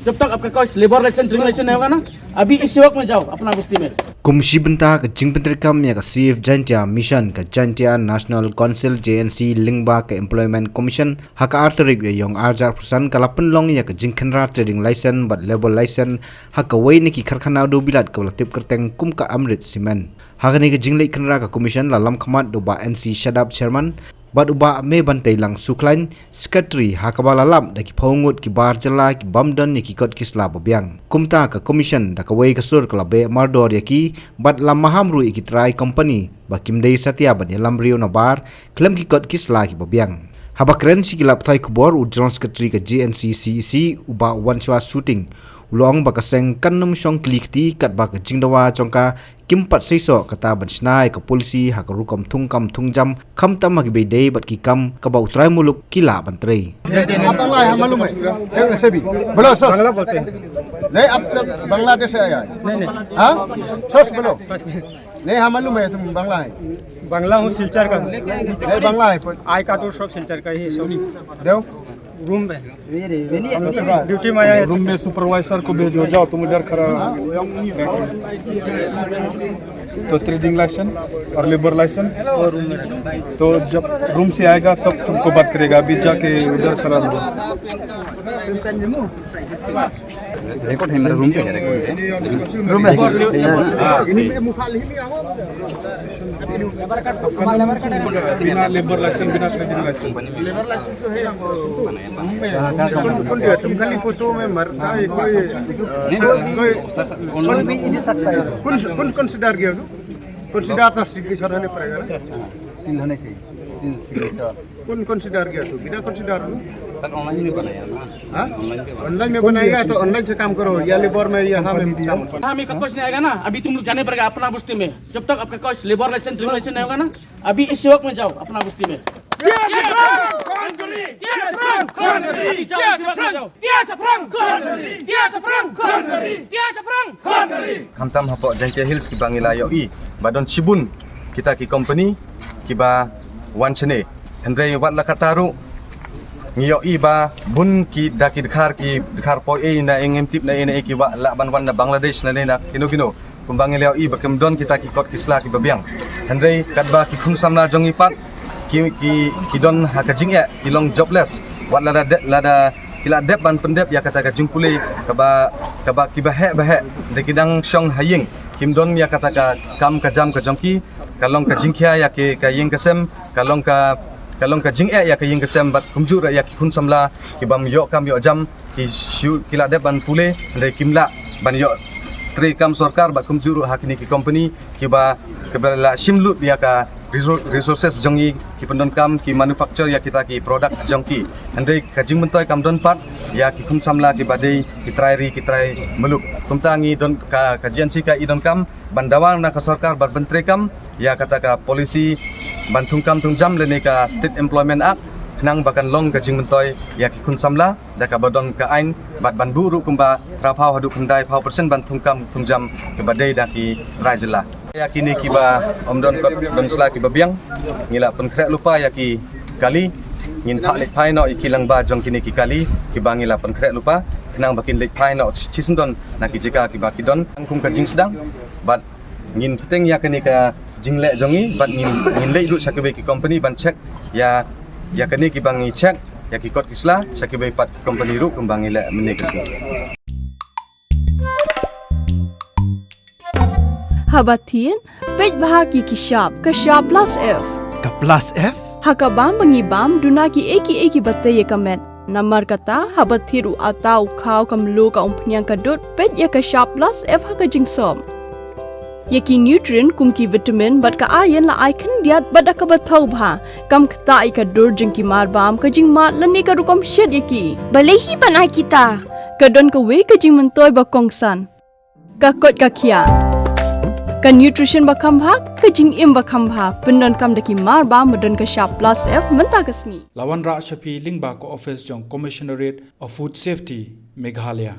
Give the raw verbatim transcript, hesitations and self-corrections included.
जब तक आपका कोई लेबर लाइसेंस, ट्रेडिंग लाइसेंस नहीं होगा ना, अभी इसी वक्त में जाओ अपना बस्ती में। Kum shi bynta ka jingpyntreikam ïa ka Save Jaintia Mission ka Jaintia National Council, J N C, lyngba ka Employment Commission, ha ka ar tarik Ïaïong ar hajar arphew san ka la pynlong ïa ka jingkhynra trading license bad labour license ha kawei na ki karkhana dewbilat kaba la tip kyrteng kum ka Amrit Cement. Ha kane ka jingleit khynra ka Commission la lamkhmat da u Bah N C Shadap, Chairman, bad u Bah Mebanteilang Sukhlain, Secretary, ha kaba la lap da ki phew ngut ki bar jylla ki bym don ïa ki kot ki sla babiang. Kumta ka Commission da kawei ka sur ka la beh mardor ïa ki bad la maham ruh ïa ki trai company ba kim dei satia ban ïalam briew nabar khlem ki kot ki sla ki babiang. Haba kren sha ki lad pathai khubor, u General Secretary ka J N C C E C, u Bah Wanshwa Suting, u la ong ba ka seng kan nym shong kylli kti katba ka jingdawa jong ka kim pat seisoh kata ban shna ïa ka policy ha ka rukom thungkam thungjam, khamtam ha kiba ïadei bad ki kam kaba u trai muluk ki lah ban trei. आप बांग्ला है, हम मालूम है। ये सभी। बोलो, सच। बांग्ला बोलते हैं। नहीं, आप तो बांग्लादेश से आया है। नहीं, नहीं। हाँ? सच बोलो। सच में। नहीं, हम मालूम है तुम बांग्ला है। बांग्ला हूँ, सिलचर का। नहीं, बांग्ला है। आई कार्ड और सब सिलचर का ही है, सब। दो। रूम में। ड्यूटी में आया है। रूम में सुपरवाइजर को भेजो, जाओ तुम इधर खड़ा। तो ट्रेडिंग लाइसेंस और लेबर लाइसेंस, तो जब रूम से आएगा तब तुमको बात करेगा, अभी जाके उधर खड़ा रहो। रिकॉर्ड है, मेरा रूम पे है रिकॉर्ड। रूम में। बिना लेबर लाइसेंस, बिना ट्रेडिंग लाइसेंस। लेबर लाइसेंस तो है। कौन, कौन दिया? तुम खाली फोटो में मरता है कोई, अ, कोई भी इधर सकता है। कौन, कौन कंसीडर किया तो? कंसीडर तो सिग्नेचर होने पड़ेगा ना? सील होने चाहिए। सील, सिग्नेचर। कौन कंसीडर किया तो? बिना कंसीडर हो। सर, ऑनलाइन में बनाया ना। हाँ? ऑनलाइन में बनाया। ऑनलाइन में बनाएगा तो ऑनलाइन से काम करो, या लेबर में, या हम काम। हाँ, मैं कुछ नहीं आएगा ना, अभी तुम लोग जाने पड़ेगा अपना बस्ती में। जब तक आपका कोई लेबर लाइसेंस, ट्रेडिंग लाइसेंस नहीं होगा ना, अभी इसी वक्त में जाओ अपना बस्ती में। Khamtam hapoh Jaintia Hills kiba ngi la ïohi ba don shibun kita ki company kiba wan shane. Hynrei wat la katta ruh ngi ïohi ba bun ki da ki dkhar, ki dkhar poi ei na ei ngim tip na ei na ei, kiba lah ban wan na Bangladesh na ne na kino kino. Kumba ngi la ïohi ba kim don kita ki kot ki sla kiba biang. Hynrei katba ki khun samla jong ngi pat ki, ki, ki don ha ka jingeh, ki long jobless. Wat lada de, lada ki la dep ban pyndep ïa kata ka jingpule kaba, kaba kiba heh ba heh, da ki dang shong ha ïing, kim don ïa kata ka kam ka jam ka jong ki, ka long ka jingkhia ïa ki ka ïing ka sem, ka long ka, ka long ka jingeh ïa ka ïing ka sem, bad kumjuh ruh ïa ki khun samla ki bym ïoh kam ïoh jam, ki shu, ki la dep ban pule, hynrei kim lah ban ïoh trei kam sorkar, bad kumjuh ruh ha kine ki company kiba, kiba la shim lut ïa ka resou-, resources jong ngi, ki pyndonkam, ki manufacture ïa kita ki product jong ki. Hynrei ka jingmyntoi kam don pat ïa ki khun samla kiba dei ki trai ri, ki trai muluk. Kumta ngi don ka, ka J N C ka i donkam ban dawa na ka sorkar ban pyntreikam ïa kata ka policy ban thungkam thungjam lane ka State Employment Act, khnang ba kan long ka jingmyntoi ïa ki khun samla da kaba don ka aiñ, bad ban buh ruh kumba phra phew haduh khyndai phew percent ban thungkam thungjam kiba dei da ki trai jylla. Ïa kine kiba ym don kot don sla kiba biang, ngi la pynkhreh lypa ïa ki kali, ngin phah leit phai noh ïa ki lyngba jong kine ki kali kiba ngi la pynkhreh lypa, khnang ba kin leit phai noh shisyndon na ki jaka kiba ki don. Kum ka jingsdang, bad ngin bteng ïa kane ka jingleh jong ngi, bad ngin, ngin leit ruh sha kiwei ki company ban check ïa, ïa kane kiba ngi check ïa ki kot ki sla, sha kiwei pat ki company ruh kumba ngi leh mynne ka sngi. Haba thied, peit bha ïa ki shap, ka shap plus F. Ka plus F? Ha ka bam ba ngi bam, duna kiei kiei kiba tei ïa ka met. Namar kata, haba thied u atta, u khaw, ka mluh, ka umphniang, ka dud, peit ïa ka shap plus F ha ka jingsop. Ïa ki nutrient kum ki vitamin bad ka iron la ai khyndiat bad da kaba thaw bha. Kam ktah ïa ka dur jong ki marbam, ka jingmad lane ka rukom shet ïa ki. Balei hi ban ai kita? Ka don kawei ka jingmyntoi ba kongsan. Ka koit ka khiah. Ka nutrition ba kham bha, ka jingim ba kham bha. Pyndonkam da ki marbam ba don ka shap plus F mynta ka sngi. La wanrah sha phi lyngba ka office jong Commissionerate of Food Safety, Meghalaya.